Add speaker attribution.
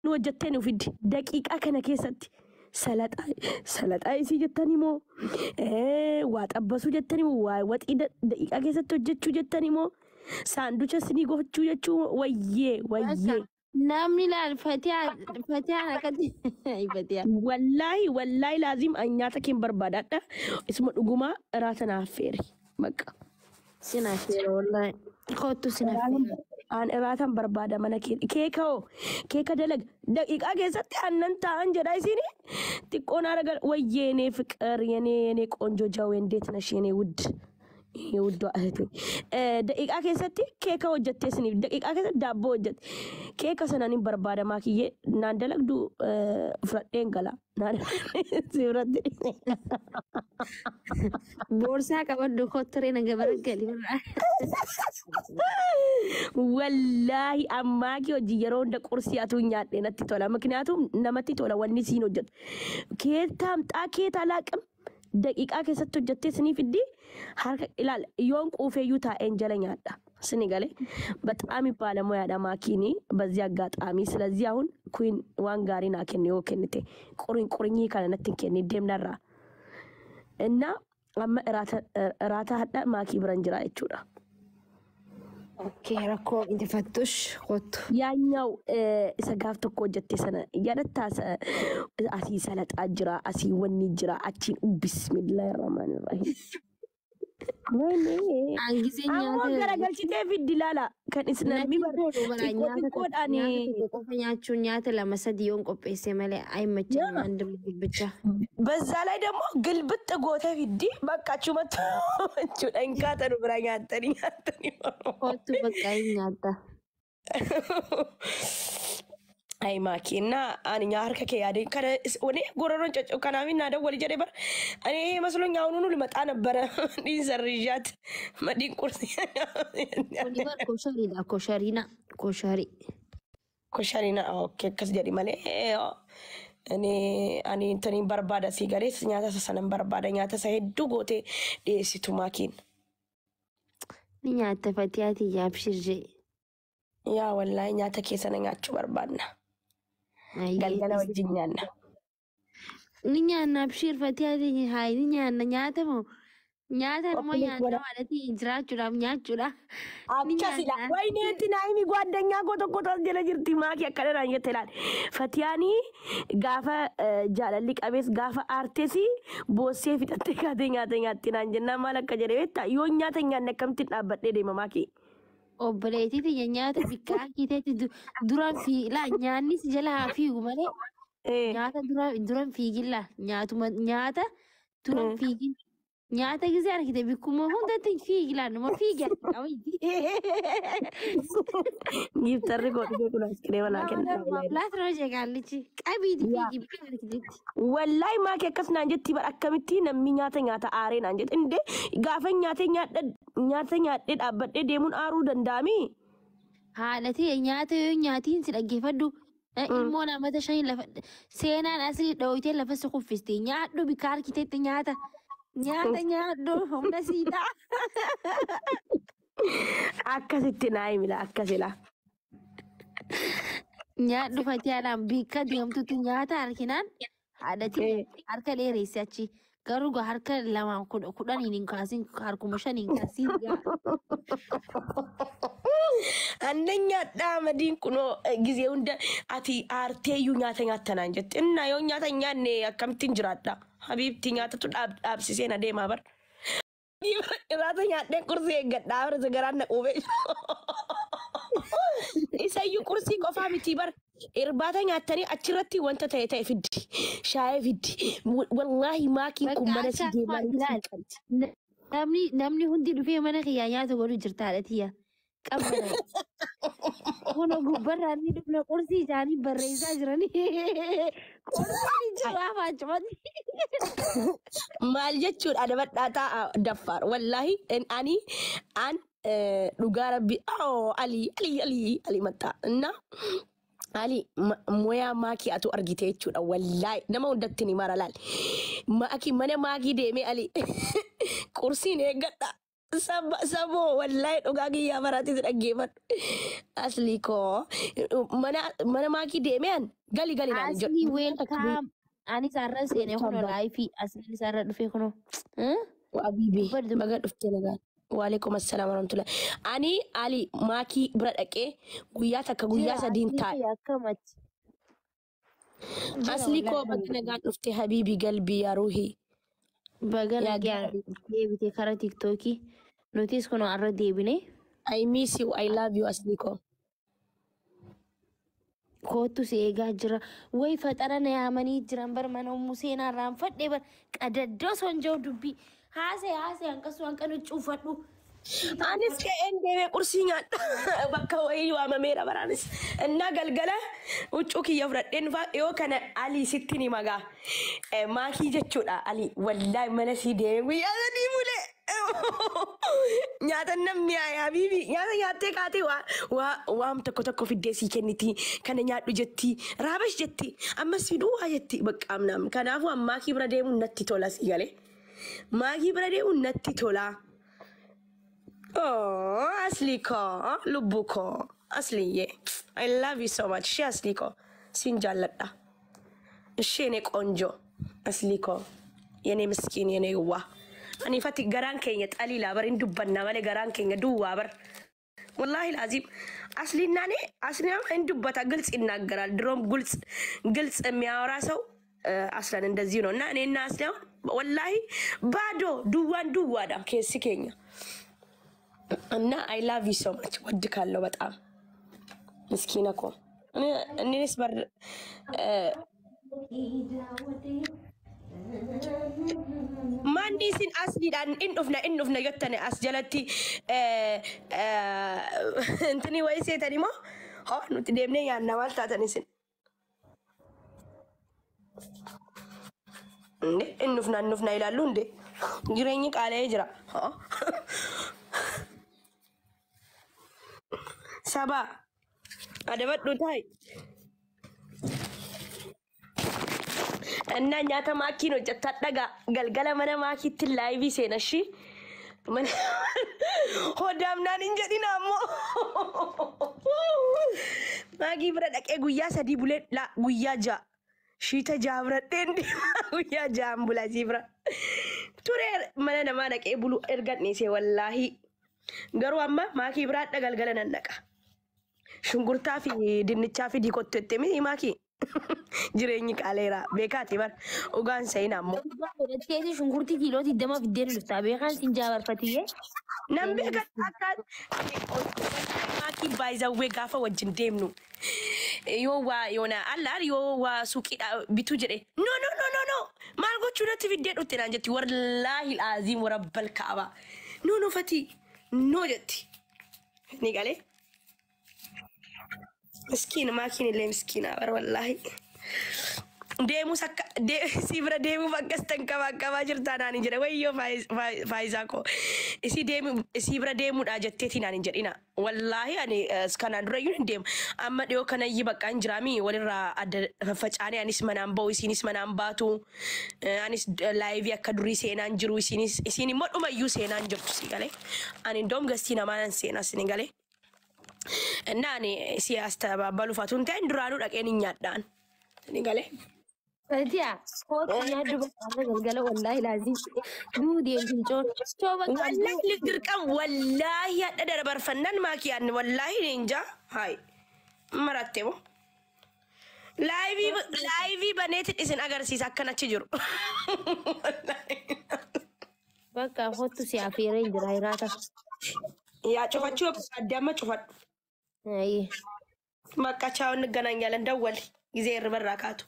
Speaker 1: Hojjettee nu fiddi daqiiqaa kana keessatti salaxaa salaxaa isii jettanii moo waa xabbasuu jettanii moo waa waxii daqiiqaa keessatti hojjechuu jettanii moo saanducha isinii gochuu jechuu wayyee wayyee.
Speaker 2: Namni laal Fatiyaan akkatti Fatiyaa.
Speaker 1: Wallaahi wallaahi laazim an nyaata keen barbaadadha. Isuma dhugumaa raata naaf feeri. Bakka.
Speaker 2: Sin affeera wallaahi. Kottu sin affeera.
Speaker 1: An iraatan barbaada mana kee. Keeka hoo keeka dalaga daqiiqaa keessatti aannan taa'an jedha isini xiqqoon haara wayyee የኔ ፍቅር የኔ የኔ ቆንጆ ጃዌ እንዴት ነሽ የኔ ውድ የውዷ እህቴ daqiiqaa keessatti keeka hojjettee isiniif daqiiqaa keessatti daabboo hojjette keeka sana nin barbaada maakiyyee naan dalagdu fudhadheen gala naan si biratti.
Speaker 2: Boorsaa qabadhu kottu na gabara gali.
Speaker 1: Wallaahi ammaa kee hojii yeroo hunda qursii atuu nyaadhe natti tola. ምክንያቱም namatti tola wanni siin hojjetu. Keetaa amxaa keetaa laaqam daqiiqaa keessatti hojjettee sinii fiddi harka ilaal yoon quufeeyyuu taa'een jala nyaadha. ስኒ ገሌ በጣም ባለሙያ ማኪኒ በዚህ አጋጣሚ ስለዚህ አሁን ኩን waan gaarii naa kenne yoo kennite quriin qurinyii kana natti hin kenni deemnarraa እና amma iraata hadha maakii biran jira jechuudha.
Speaker 2: Okay, rakkoo injifattush kottu.
Speaker 1: ያኛው isa gaaf tokko hojjette sana yaadatta asii salaxaa jira asii wanni jira achiin bismillaahi rahmaani rahiim.
Speaker 2: An gisee
Speaker 1: Ammoo
Speaker 2: nyaata
Speaker 1: garagalchitee fiddi laala kan isin namni
Speaker 2: natti tolu bara
Speaker 1: xiqqoo
Speaker 2: nyaata
Speaker 1: xiqqoodhaan
Speaker 2: nyaata tokko qofa nyaachuun nyaata lama sadi yoon qopheesse malee ayimmachan waan dubbicha.
Speaker 1: በዛ ላይ ደግሞ ግልብጥ gootee fiddi bakka achumatti jechuudha hin kaatanu bira nyaattanii nyaattanii.
Speaker 2: Kottu bakka hin nyaatta.
Speaker 1: Ay maaki እና ani harka kee yaade kana ወኔ ጎረሮን ጨጨው ከናሚ እና ደወል ጀዴ በር እኔ ይሄ መስሎኝ አሁኑኑ ልመጣ ነበረ። መዲን ሰርዣት መዲን ቁርስ
Speaker 2: Kuni bar koshariidha koshariina kosharii.
Speaker 1: ኮሸሪና okay akkas jedhi malee እኔ ani intaniin barbaada sii galee nyaata isa sanan barbaada nyaata isa hedduu gootee dhiyeessitu maakiin.
Speaker 2: Ni nyaatta Fatiyaa tiyya abshir jee.
Speaker 1: Yaa wallaahi nyaata kee sana nyaachuu barbaadna. Galgala wajjin nyaanna.
Speaker 2: Ni nyaanna abshir Fatiyaa tiyya hayi ni nyaanna nyaata moo nyaata immoo
Speaker 1: Qophiin
Speaker 2: nyaanna
Speaker 1: godha.
Speaker 2: malee jiraachuudhaaf nyaachuudha. Ni
Speaker 1: Akkasila.
Speaker 2: nyaanna.
Speaker 1: Wayneetti naayimi ጓደኛ koo tokkotu as jala jirti maakii akkana naan jette laal. Fatiyaanii gaafa jaalalli qabees gaafa aarteesi boossee fixattee kaatee nyaata nyaatti naan jennaan maal akka jedhe beektaa yoo nyaata hin nyaanne akkamittiin dhaabbadhee deema maakii.
Speaker 2: Obboleettii tiyya nyaata bikka akkiiteetti duraan fiilaa nyaanni si jala haa fiigu malee nyaata duraan fiigillaa nyaatuma nyaata duraan fiigin nyaata gisee argite bikkuma hundatti fiigilaa numa fiigi qabayti.
Speaker 1: Giiftarri koo dhufee kun askiree walaa kenna.
Speaker 2: Laata nama jeeqaallichi qabiiti fiigi bikka argitetti.
Speaker 1: Wallahi maakii akkas naan jetti bar akkamitti namni nyaata nyaata aaree naan jette indee gaafa nyaatee nyaata nyaadhee dhaabbadhee deemuun aaruu danda'amii?
Speaker 2: Haadha tiyya nyaata yoo nyaatiin si dhaggeeffadhu ilmoo namata shanii lafa seenaan asii dhooyitee lafa si kuffiste nyaadhu bikka harkiteetti nyaata nyaata nyaadhu humna sii ta'a.
Speaker 1: Akkasitti naa himila akkasila.
Speaker 2: Nyaadhu Fatiyaadhaan bikka deemtutti nyaata harkinaan haadha tiyya harka dheeressi achi garuu gaa harka lamaan kudhaniin hin kaasin harkuma shaniin kaasin gaa.
Speaker 1: Annan nyaadhaa madiin kunoo gizee hunda ati aarteeyyuu nyaata nyaatta naan jette. Innaa yoo nyaata hin nyaanne akkamittiin jiraadha? Habiibti nyaatatu dhaabsisee na deemaa bar. Irraata nyaadheen qursii eeggadhaa bar isa garaan na quubee. Isayyuu qursii qofaa miti bar. Irbaata nyaattanii achirratti wanta ta'e ta'e fiddi. Shaayee fiddi. Wallaahi maakiin kun
Speaker 2: Bakka
Speaker 1: mana si
Speaker 2: akka
Speaker 1: deemaa
Speaker 2: ilaali.
Speaker 1: qabdi.
Speaker 2: Namni hundi dhufee mana kiyyaa nyaata godhu jirta haadha tiyya. Qabbana. Kun gubbarraa inni dhufna qursii isaanii barreessaa jiranii. Qursiin hin jiru afaan cufatti.
Speaker 1: Maal jechuudha adabadhaa taa'a daffaar wallaahi ani an dhugaa rabbi oo alii alii alii alii maxxaa እና ali moyaa maakii atu argite jechuudha wallaahi nama hundatti ni mara laal maakii mana maakii deemee ali qursiin eeggadha Saboo wallaahi dhugaa kiyyaa baraatti dhaggeeffadhu. Asli koo mana maakii deemee an gali gali naan jedhu.
Speaker 2: Asli welcome. Ani isaarra seenee kunoo laayifii asliin isaarra dhufee kunoo.
Speaker 1: Habibi baga dhuftee nagaan. Waalaikum assalaam warahmatullahi. Ani Ali maakii bira dhaqee guyyaa takka guyyaa sadiin taa'e.
Speaker 2: Akkamatti.
Speaker 1: Asli koo baga nagaan dhuftee habibi galbii yaa ruuhii.
Speaker 2: Baga
Speaker 1: Yaa
Speaker 2: nagaan
Speaker 1: gaarii.
Speaker 2: deebitee karaa tiktookii. Nutis kunoo arra deebine.
Speaker 1: I miss you, I love you asli koo.
Speaker 2: Kootu si eegaa jira. Wayi faxara na yaamanii jiran bar mana ummuu seenaa irraanfadhe bar qadaddoo son jiru dubbii. Haasee haasee hanqasu hanqanu cuufadhu.
Speaker 1: Anis ka'een deemee qursii nyaadha. Bakka wayii waamameera baraanis. Innaa galgala huccuu kiyya fudhadheen dhufaa yoo kana Ali sitti ni magaa. Maakii jechuudha Ali wallaahi mana sii deemee guyyaa sadii bulee. Nyaata namni yaa'e habiibi nyaata nyaattee kaatee waa waan tokko tokko fiddee sii kenniti kana nyaadhu jetti raabash jetti ammas fiduu waa jetti baqqaamnaam. Kanaafuu maakii bira deemuun natti tola sii galee. Maakii bira deemuun natti tola. Oh, Asli koo, lubbu koo, Asliyyee. I love you so much. Ishee Asli koo, sin jaalladha. Ishee ne ቆንጆ Asli koo, የኔ ምስኪን የኔ ዋ Ani fati garaan keenya xaliilaa bar hin dubbanna malee garaan keenya duwwaa bar. Wallahi laazim አስሊና እኔ አስሊና እንዱበታ ግልጽ ይናገራል። ድሮም ግልጽ ግልጽ የሚያወራ ሰው አስለን እንደዚህ ነው። እና እኔና አስሊ አሁን ወላሂ ባዶ duwwaan duwwaadha keessi keenya እና I love you so much ወድካለሁ በጣም ምስኪን እኮ እኔስ በር Manni isin asliidhaan in dhufna in dhufna jettani as jalatti intini wayii seetani moo hoo nuti deemnee nyaanna maal taatan isin እንዴ እንፍና እንፍና ይላሉ እንዴ jireenyi qaala'ee jira saba adabadhu taa'i እና nyaata maakiin hojjettaa dhagaa galgala mana maakiitti laayivii seena shi hodaamnaan hin jedhin ammoo maakii bira dhaqee guyyaa sadii bulee la guyyaa ja'a shiita ja'a biradheen deema guyyaa ja'an bula sii bira ture mana namaa dhaqee bulu erga dhiisee wallaahi garuu amma maakii biraa dha galgala nan dhaqa shunkurtaa fi dinnichaa fi diikottu jettee miti maakii jireenyi qaaleera beekaati bar dhugaan sa'in ammoo.
Speaker 2: Godhatteeti shunkurtii kiiloo 20 fiddeen dhuftaa beekaan sin jaabarfatiyyee.
Speaker 1: Nan beeka akka maakii baay'izawwee gaafa wajjin deemnu yoo waa yoona allaan yoo waa suuqiidha bituu jedhe no no no no no maal gochuu natti fiddee dhufte naan jetti wallaahi laaziim warabbal kaaba no no fatii no jetti ni galee. Miskiin maakiin illee miskiina bar wallaahi. Deemus akka si bira deemuuf akkas tankabaakabaa jirtaa naan hin jedhe wayyoo faayisaa koo isii deemu isii bira deemuudha jetteeti naan hin jedhina wallaahi ani kanaan dura iyyuu hin deemu amma dhiyoo kanayyi bakka hin jiraami walirraa adda faffacaanee anis manaan ba'u isiinis manaan baatu anis laayivii akka durii seenaan jiru isiinis isiin immoo dhumayyuu seenaan jirtu si galee ani indoom gastii namaa nan seenaa si galee እና ani si astababaluufatu hin ta'in duraanuu dhaqeen hin nyaadhaan ni galee.
Speaker 2: Fatiyaa kootu nyaadhu bakka galgala wallaahi laazim duu deemtin coon coo bakka
Speaker 1: Wallahi dirqam wallahi hadha darbarfannan maakiyaan wallahi ni inja hay maratte moo laayivii baneetin isin agarsiisa akkanachi jiru.
Speaker 2: Bakka kootu si afeeree jira hiraata.
Speaker 1: Yaa cufachuu adde amma cufadhu.
Speaker 2: Ayi.
Speaker 1: Bakka ቻው እንገናኛለን። ደወል ጊዜ irra kaatu.